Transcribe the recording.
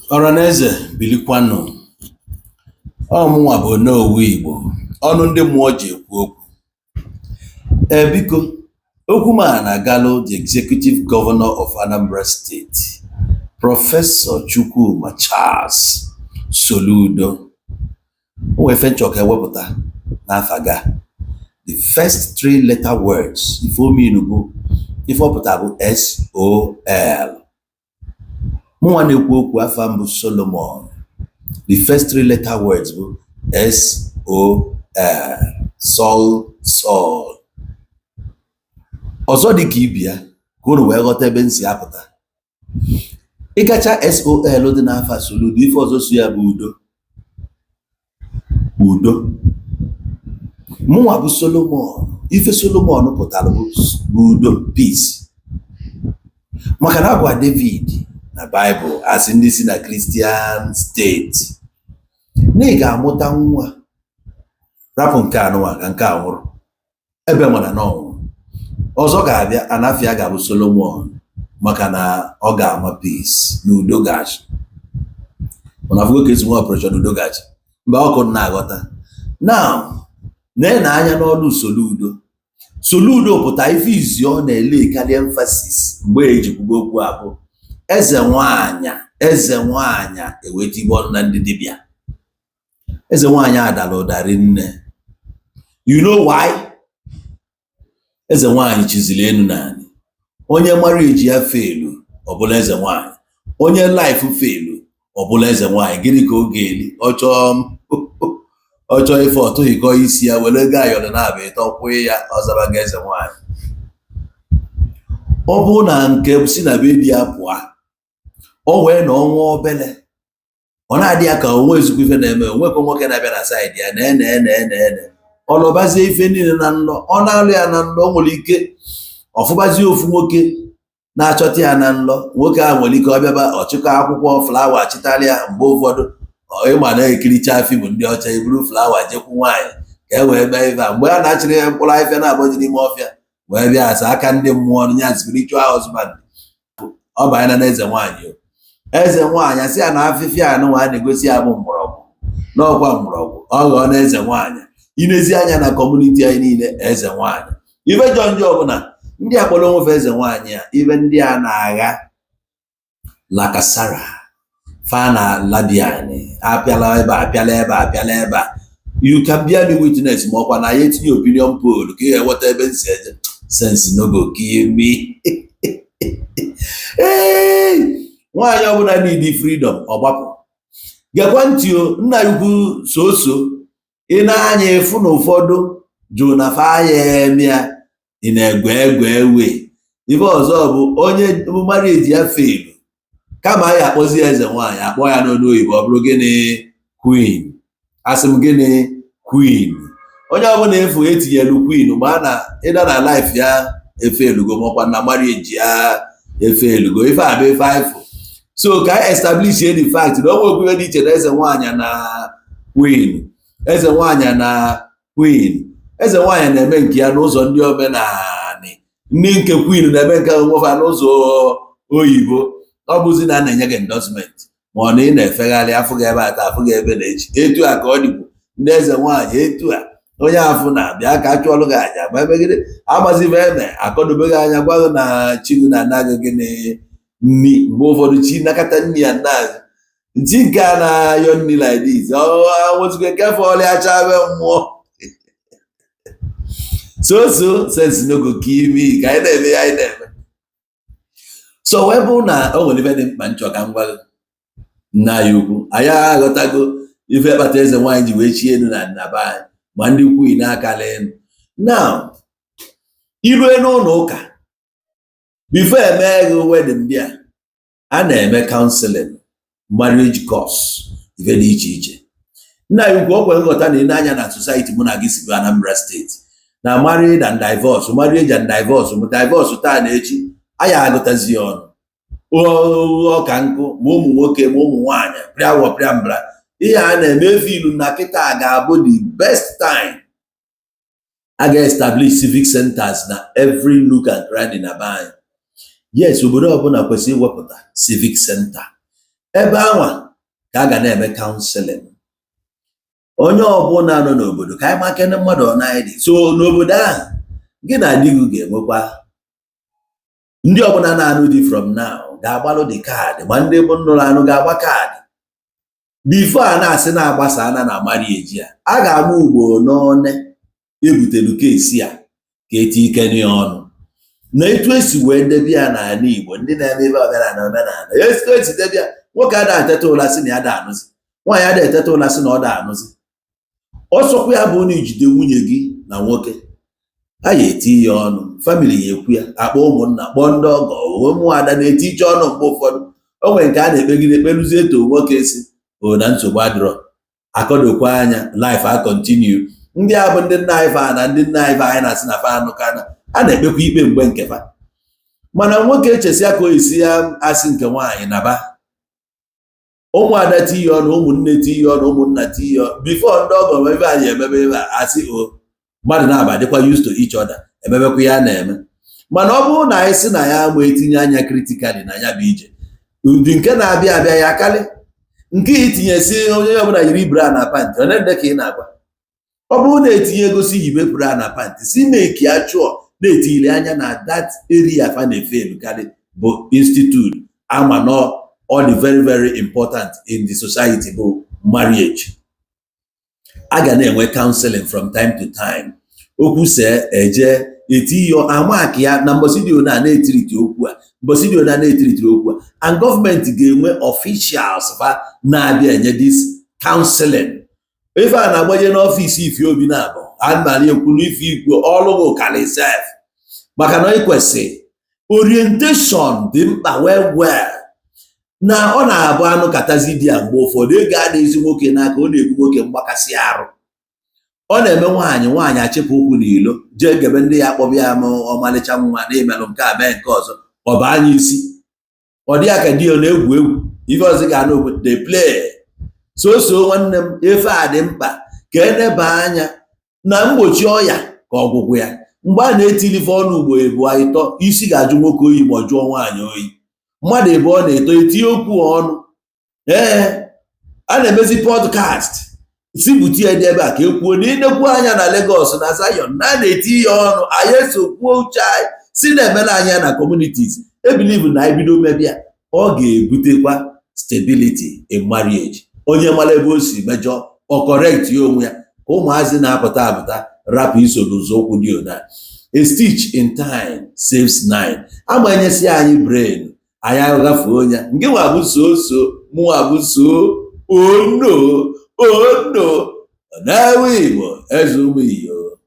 Ọranaeze, bilikwanụ! Ọ mụnwa bụ Onowu Igbo, ọnụ ndị mmụọ ji ekwu okwu. Ee, biko, okwu m a na-agalụ the Executive Governor of Anambra State, Professor Chukwuma Charles Soludo. O nwere ife nchọ ka ewepụta n'afa ga. The first three letter words, ife o mean bụ, ife ọ pụtara bụ SOL. Mụnwa na-ekwu okwu, afa m bụ Solomon. The first three letter words bụ SOL. Sol, Sol. Ọzọ dị ka ibi ya, ka unu wee ghọta ebe m si apụta. Ịgacha SOL dị n'afa Soludo, ife ọzọ so ya bụ udo. Udo. Mụnwa bụ Solomon. Ife Solomon pụtara bụ udo, peace. Maka na agwa David na Baịbụl, asị ndị si na Christian state, na ị ga-amụta nwa, rapụ nke anụnwa ka nke a nwụrụ, ebe mana na ọ nwụrụ, ọzọ ga-abịa, anafia ga-abụ Solomon, maka na ọ ga-ama peace na udo ga-achị. Mana afụgo ka esi nwe operation udo ga-achị mgbe ọkụ na-aghọta. Now, nee na anya n'ọlụ Soludo. Soludo pụta ife izi ọ na-ele karịa emphasis mgbe ejikwugo okwu a bụ eze nwanyị. Eze nwanyị eweta igbe ọnụ na ndị dibịa. Eze nwanyị adala ụdarị nne. You know why? Eze nwanyị chiziri enu na anị. Onye marriage ya felu, ọbụla eze nwanyị. Onye life felu, ọbụla eze nwanyị. Gịnị ka ọ ga-eli? Ọ chọọ, ọ chọọ ife ọtụghịkọ isi ya, were ego ayọrọ na-abịa ịtọ kwụọ ya, ọzabaga eze nwanyị. Ọ bụrụ na nke si na be di ya pụọ, o wee na ọnwa obele, ọ na-adị ya ka onwe ezigbo ife na-eme, onwekwa nwoke na-abịa na side ya na ene ene ene ene. Ọ lụbazie ife niile na nlọ, ọ na-alụ ya na nlọ. O nwere ike ọfụbazie ofu nwoke na-achọta ya na nlọ. Nwoke ahụ nwere ike ọ bịaba, ọchịkọ akwụkwọ flower chịtara ya. Mgbe ụfọdụ ịma na-ekiricha film ndị ọcha, eburu flower jekwu nwaanyị ka e wee mee ife a. Mgbe a na-achịrị ya mkpụrụ ahịfịa na-abọ dị n'ime ọfịa wee bịa asa aka ndị mmụọ nya, spiritual husband, ọ banye na eze nwaanyị. O eze nwaanyị asị ya na afịfịa anụnwa a na-egosi ya bụ mgbọrọgwụ n'ọkwa mgbọrọgwụ, ọ ghọọ na eze nwaanyị. Inezi anya na community anyị niile, eze nwaanyị, ife jọ njọ ọbụla ndị a kpọrọ onwefe eze nwaanyị a, ife ndị a na-agha lakasara fa na labiani, apịala ebe a, apịala ebe a, apịala ebe a. You can bear me witness, ma ọkwa na ya etinye opinion poll ka ị ga-enweta ebe nsi eje. Sense no go kill me. Ee, nwaanyị ọbụla need freedom, ọ gbapụ. Gekwa ntị o, nna ya ukwu, soso ị na-anya ịfụ na ụfọdụ jụ na fa ya eme ya. Ị na-egwe egwe ewe. Ife ọzọ bụ onye marriage ya felu, kama ya akpọzi ya eze nwaanyị, akpọ ya n'olu oyibo, ọ bụrụ gịnị? Queen. Asị m gịnị? Queen. Onye ọbụla efu etinyelu queen, mgbe a na ịda na life ya efelugo, makwa na marriage ya efelugo. Ife a bụ ife ifụ. So ka anyị establish the fact na o nwekwa ife dị iche na eze nwaanyị na queen. Eze nwaanyị na queen, eze nwaanyị na-eme nke ya n'ụzọ ndị omenanị, ndị nke queen na-eme nke onwefa n'ụzọ oyibo. Ọ bụzi na a na-enye gị endorsement, ma ọ na ị na-efegharị afụ gị ebe a taa, afụ gị ebe na-echi. Etu a ka ọ dịkwu ndị eze nwaanyị. Etu a onye afụ na-abịa ka a chụọlụ gị aja ma emegide agbazibe eme akọdobeghị anya, gwa gị na chi gị na-ana gị gịnị? Nni. Mgbe ụfọdụ chi nakọta nni ya nna chi nke a na-ayọ nni like this, ọ nwezikwa nke fọlịa chabe mmụọ. So so sense no go kill me. Ka anyị na-eme ya, anyị na-eme. So wee bụ na o nwere ife dị mkpa nchọ ka m gwa gị, nna anyị ukwu. Anyị aghọtago ife kpata eze nwaanyị ji wee chie elu na nnaba anyị, ma ndị queen akala elu. Now, irue n'ụlọ ụka, before eme gị wedding, ndị a a na-eme counseling, marriage course, ife dị iche iche. Nna anyị ukwu, o kwere nghọta na ị na-anya na society mụ na gị si bụ Anambra State, na marriage and divorce, marriage and divorce, divorce taa na echi, anyị agụtazi ya ọnụ. Ọka nkụ, ma ụmụ nwoke ma ụmụ nwaanyị, pịawọ pịambra. Ihe a na-eme efe ilu na kịta ga-abụ the best time a ga-establish civic centers na every nook and cranny na be anyị. Yes, obodo ọbụla kwesịrị iwepụta civic center. Ebe anwa ka a ga na-eme counseling onye ọbụla nọ n'obodo, ka anyị makene mmadụ ọ na dị so n'obodo ahụ. Gị na di gị ga-enwekwa ndị ọbụla na-anụ di from now ga-agbalụ dị card, ma ndị bụ nnụrụ anụ ga-agba card before a na-asị na-agbasa ana na marriage. A ga-ama ugbo n'one ebutelu case a ka eti ike ọnụ na etu esi wee debe ya n'ala Igbo. Ndị na-eme ebe omenala, omenala etu esi debe ya, nwoke ada eteta ụla sị na ya da anụzi nwaanyị, ada eteta ụla sị na ọ da anụzi. Ọsọkwa ya bụ na ijide nwunye gị na nwoke a, ya eti ya ọnụ, family ya ekwu ya, akpọ ụmụnna, kpọọ ndị ọgọ, ụmụada na-eti iche ọnụ. Mgbe ụfọdụ o nwere nke a na-ekpegide, ekpeluzie eto nwoke si o na nsogbu adịrọ, akọdokwa anya, life a continue. Ndị a bụ ndị nna anyị fa na ndị nna anyị fa anyị na-asị na fa anụkana, a na-ekpekwa ikpe mgbe nke fa. Mana nwoke echesịa ka o esi ya asị nke nwaanyị naba, ụmụada tinye ọnụ, ụmụnne tinye ọnụ, ụmụnna tinye ọnụ, before ndị ọgọ ebe anyị emebe ebe a, asị o mmadụ na-aba dịkwa used to each other, emebekwa ya na-eme. Mana ọ bụrụ na anyị sị na ya ma etinye anya critically na ya bụ ije, ụdị nke na-abịa abịa ya akarị nke itinyesi onye ọbụla yiri bra na pant. Onye ndị ka ị na-agwa, ọ bụrụ na etinye egosi yibe bra na pant, si make ya chụọ na-etiri anya na that area fa na-efe elukarị bụ institute ama nọ, ọ dị very very important in the society, bụ marriage. A ga na-enwe counseling from time to time. Okwu see eje etiyo amaki ya na mbọsị dị one a na-etiriti okwu a, mbọsị dị one a na-etiritiri okwu a, and gọọmenti ga-enwe officials fa na-abịa enye this counseling. Ife a na-agbaje n'ọfịs ife obi na-abụ a mara ekwu n'ife ikwu ọrụ bụ kali sef, maka na ịkwesị orientation dị mkpa well well. Na ọ na-abụ anụ katazi di ya, mgbe ụfọdụ ego adịghịzi nwoke n'aka, ọ na-ebu nwoke mgbakasị arụ, ọ na-eme nwaanyị, nwaanyị achịpụ ụkwụ n'ilo, jee gebe ndị ya akpọbịa ya m ọmalịcha nwa na imelụ nke a, mee nke ọzọ, ọ bụ anya isi ọ dị ya ka di ya ọ na-egwu egwu. Ife ọzọ ga-anụ bụ dey play. So so nwanne m, efe a dị mkpa ka eneba anya na mgbochi ọya ka ọgwụgwụ ya. Mgbe a na-etilife ọnụ ugbo ebu ịtọ, isi ga-ajụ nwoke oyi ma ọ jụọ nwaanyị oyi. Mmadụ ebe ọ na-eto etinye okwu ọnụ. Ee, a na-emezi podcast si bute ya dị ebe a ka e kwuo na inekwu anya na Lagos na Zion na a na-eti ya ọnụ. Anyị eso kwuo uche anyị si na-emela anya na communities. E believe na anyị bido mebia, ọ ga-ebutekwa stability in marriage. Onye mara ebe o si mejọ, ọ correct ya onwe ya, ka ụmụazị na-apụta apụta rapụ iso n'ụzọ dị ona. A stitch in time saves nine. Amanyesi anyị brain anyị aghafuo ya. Nke nwa bụ so so, mụnwa bụ so ono ono na-ewe Igbo eze ụmụ iyo.